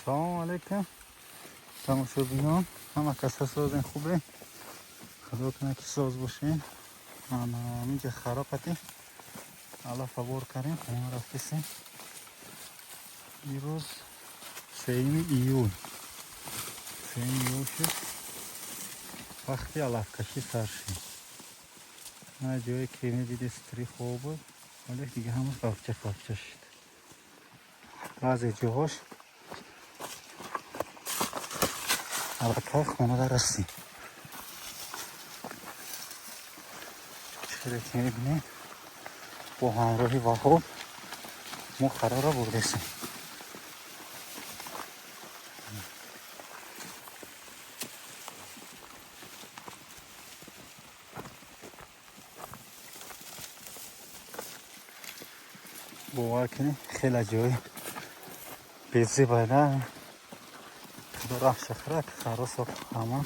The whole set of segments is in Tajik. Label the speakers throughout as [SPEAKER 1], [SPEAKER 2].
[SPEAKER 1] Салом алейкум тамошобинон, ҳама каса созен, хубе, худо кунад ки соз бошем. Инҷа хароқати алафа бор кардем, хона рафтесем. Имрӯз 3 июл, 3 июл шуд, вақти алафкашӣ сар шуд. На ҷое ки медиди стри хоб буд, вале дига ҳама қавча қавча шуд. Баъзе ҷоҳош аллакай хонада расид. Чире ки мебинед, бо ҳамроҳи Ваҳоб мо қарора бурдесем. Бовар кунед, хеле ҷои безебайда. Худо раҳм шахрак харосо ҳама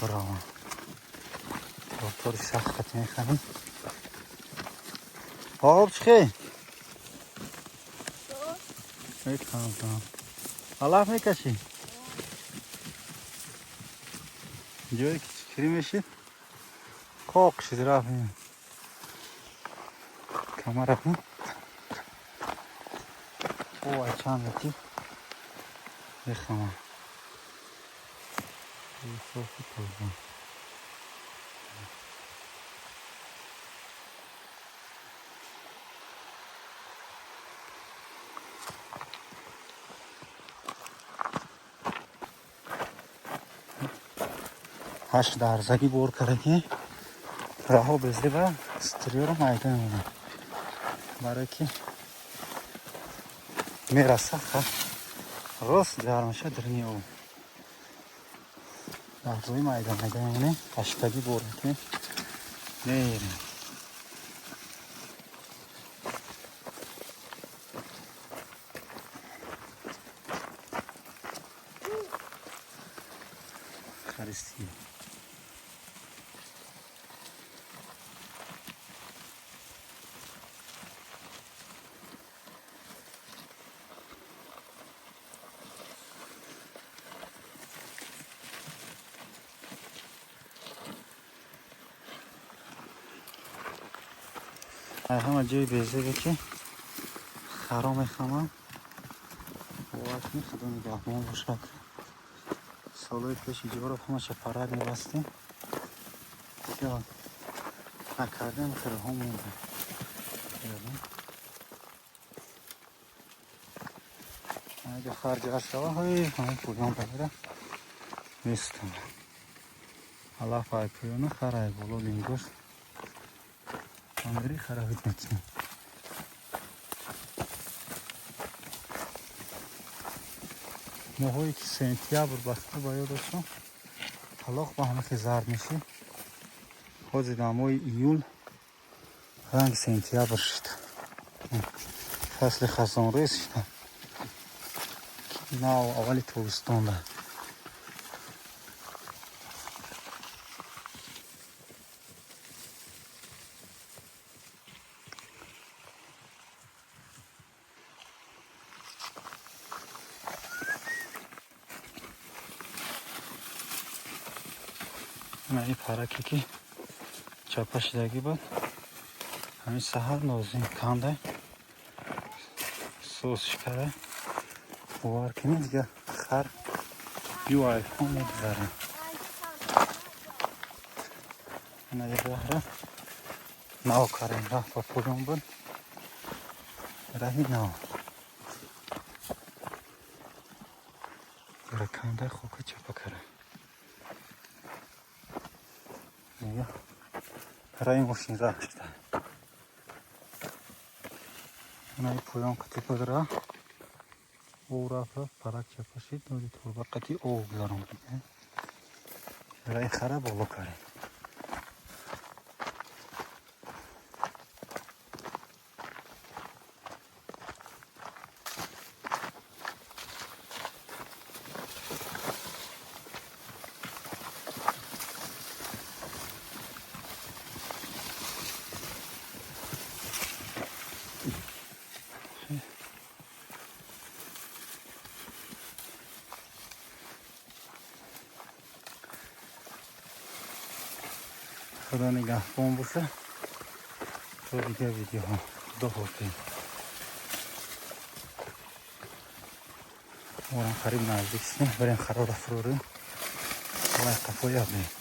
[SPEAKER 1] равам. Тротори сахт хати мехарем. Об чӣ хел? Алаф мекашӣ? Ҷое ки чикирӣ мешид, қоқ шид, рафт. Камарафм. О, чанд мети мехамам. Софи тоза. Ҳашт дарзагӣ бор кардаги раҳо безеба стриёро майда мемонад, барое ки мераса рост гармаша дарни об. Дарзои майда майда мемонем, ҳаштагӣ бор мекунем, мерем. Харисти. Ҳама ҷои безебе ки харо мехамам, бовар кунед, худо нигаҳбон бошад. Солҳои пеш иҷоро ҳамаша парак мебастем, дига накардем, хираҳо монда. Ага харҷ шава, ҳои ҳамин пӯён бамира местам. Алаф ай пӯёна, хар ай боло лингош амери харавит мекунем. Моҳое ки сентябр баста ба ёд доштам, талоқ ба ҳамахи зард мешид. Ҳозир дар моҳи июл ранги сентябр шуд. Фасли хазонрез шуда. Нав аввали тобистонда. Ин параке ки чапа шидагӣ буд, ҳамин саҳар нозим канда созш кара. Бовар кунед, дига хар ю айфон мегузара. Ина раҳра нав карем, раҳ ба поён буд, раҳи нав канда хока чапа кара. Раи мошин раҳ шуда. Инаи поён қати буд раҳ. Об рафт, рафт, парак чапа шид, ноди турба қати об гузаронд. Раи хара боло карем. Худо нигаҳбон боша то дигар видеоҳо. Худо ҳофиз. Морам қариб наздик шудем, барем харора фурорем, вай қафоя бем.